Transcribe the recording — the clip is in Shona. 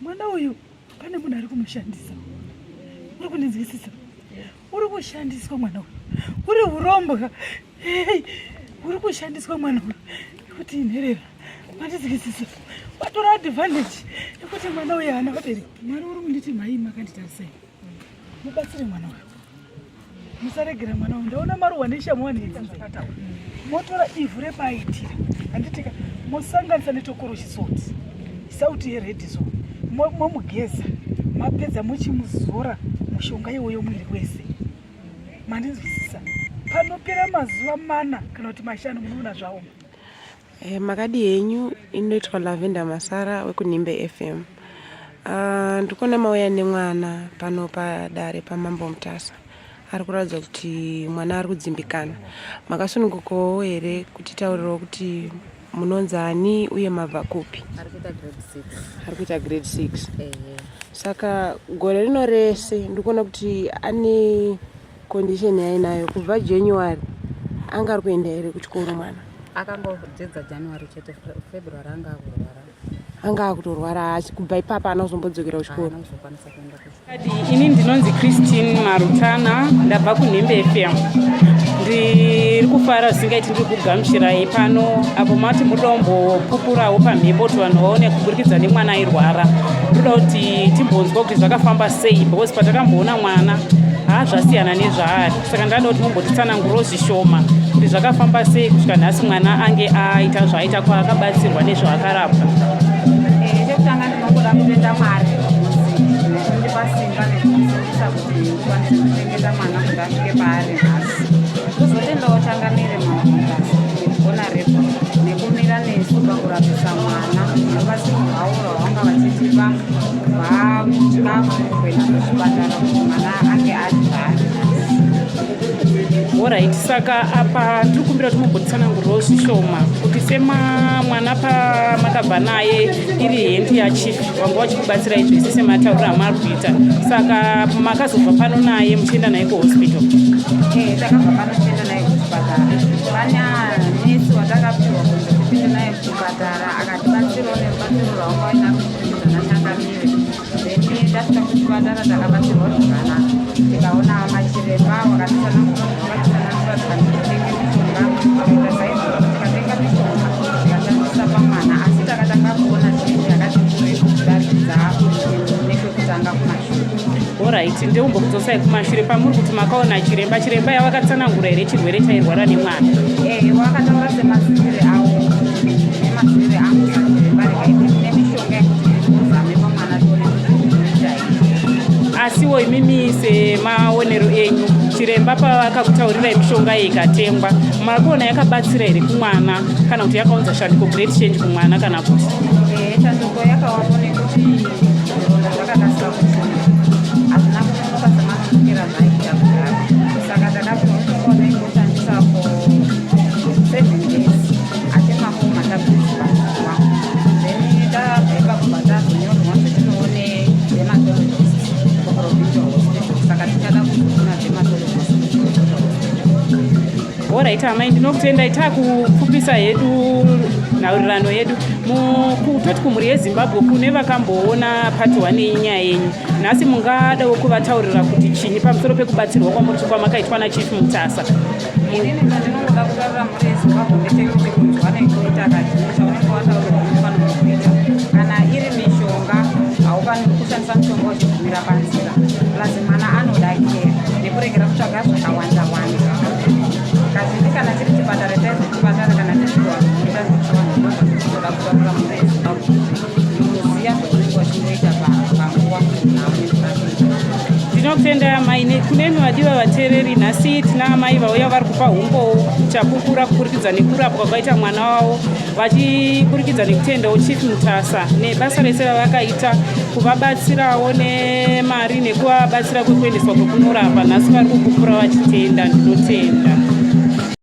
Mwana uyu pane munhu ari kumushandisa. Uri kundinzwisisa? Uri kushandiswa mwana uyu. Uri urombwa. Uri kushandiswa mwana uyu. Kuti inherera. Mandinzwisisa. Watora advantage yekuti mwana uyu haana vabereki. Mwari uri kunditi mhai makanditarisai. Mubatsire mwana uyu. Musaregera mwana uyu. Ndaona maruwa neshamu wanoita zvakataura. Motora ivhu repaitira. Handitika mosanganisa netokoroshi salt. Sauti yered so. Momugeza. Mapedza mochimuzora mushonga iwoyo mwiri wese. Mandinzwisisa. Panopera mazuva mana kana kuti mashanu munoona zvaoma. Eh, makadi henyu inoitwa Lavender Masara wekuNhimbe FM. Uh, ah, ndikuona mauya nemwana pano padare paMambo Mutasa. Ari kuratidza kuti mwana ari kudzimbikana. Makasunungukawo here kutitaurirawo kuti munonzi ani uye mabva kupi? Ari kuita grade 6. Ari kuita grade 6. Eh. Saka gore rino rese ndikuona kuti ane Condition yainayo kubva January anga ari kuenda here kuchikoro mwana? Akangodzidza January chete, February anga akurwara. Anga akutorwara asi kubva ipapa ana kuzombodzokera kuchikoro. Haana kuzokwanisa kuenda kuchikoro. Ini ndinonzi Christine Marutana ndabva kuNhimbe FM. Ndiri kufara zvisingaiti ndiri kugamuchirai pano apo mati muri kumbopupurawo pamhepo kuti vanhu vaone kuburikidza nemwana airwara. Ndoda kuti timbonzwa kuti zvakafamba sei because patakamboona mwana haa zvasiyana nezvaari saka ndada kuti mumbotitsanangurawo zvishoma kuti zvakafamba sei kusvika nhasi mwana ange aita zvaaita kwaakabatsirwa nezvaakarapwa. Eh, chekutanga ndinongoda kutenda Mwari nekundipa simba nekundisimbisa kuti ndikwanise kuchengeta mwana kuti asvike paari nhasi. Tozotendawo changamire Mambo Mutasa Honorable nekumira nesu pakurapisa mwana nerubatsiro rwavo rwavanga vachitipa kubva muchikafu kuenda kuchipatara kuti mwana ange ari zvaari nhasi. Horaiti, saka apa tiri kumbira kuti mumbotitsanangurirawo zvishoma kuti sema mwana pamakabva naye iri hendi yachief vanga vachikubatsirai zvese sematauriro amari kuita saka makazobva pano naye muchienda naye kuhospital? Eh, takabva pano tichienda naye kuchipatara. Pane nesi watakapiwa kunzi tipinde naye kuchipatara akatibatsirawo nerubatsiro rwavanga vainarwo kuburikidza nachangamire. Then tasvika kuchipatara takabatsirwa zvakanaka tikaona machiremba wakatitsanangura zvavakatitsanangura tikanzi titenge mishonga tikaita saizvozvo tikatenga mishonga tikashandisa pamwana asi takatanga kuona chinji yakati kurei kudarikidza nekwekutanga kumashure. Horaiti, ndeumbokudzosai kumashure pamuri kuti makaona chiremba chiremba yavakatsanangura here chirwere chairwara nemwana? Eh, wakataura semazivire awo nemazivire angu sachiremba regai nemishonga yekuti ndizame pamwana tione kuti zvinoita here. Asiwo imimi semaonero enyu chiremba pavakakutaurirai mishonga iyi ikatengwa makuona yakabatsira here kumwana kana kuti yakaunza shanduko great change kumwana kana kuti? Eh, shanduko yakawapo nekuti zvironda zvakakasika kupona hazvina kunonoka semanonokera zvaiita kudhara saka takapiwa mushonga wataingoshandisa for 7 days atemako matablets pazuva then tabva ipapo bvatazonyorwa zvetinoone dermatologist kuprovincial hospital saka tichada kuzoona dermatologist kuprovincial hospital. Horaiti amai, ndinokutendai. Takupfupisa hedu nhaurirano yedu kutoti kumhuri yeZimbabwe kune vakamboona part 1 yenyaya yenyu nhasi, mungadawo kuvataurira kuti chinyi pamusoro pekubatsirwa kwamuri kwamakaitwa naChief Mutasa? Inini chandinongoda kutaurira mhuri yeZimbabwe ndechekuti kunzwa nekuita kazhinji chaunenge wataurirwa unofanirwa kuita. Kana iri mishonga haufaniri kushandisa mushonga uchigumira panzira, plus mwana anoda care nekuregera kutsvaga zvakawanda wanda. Kazhinji kana chiri chipatara chaizvo chipatara, kana chiri chivanhu unoita zvechivanhu. Ndozvandinoda kutaurira mhuri yeZimbabwe kuti muziya zvaunenge uchingoita panguva kuti munhu aone kurapika. Ndinokutendai amai. Kunemi vadiwa vateereri, nhasi tina amai vauya vari kupa umbowo chapupura kuburikidza nekurapwa kwaita mwana wavo, vachiburikidza nekutendawo Chief Mutasa nebasa rese ravakaita kuvabatsirawo nemari nekuvabatsira kwekuendeswa kwekunorapa. Nhasi vari kupupura vachitenda. Ndinotenda.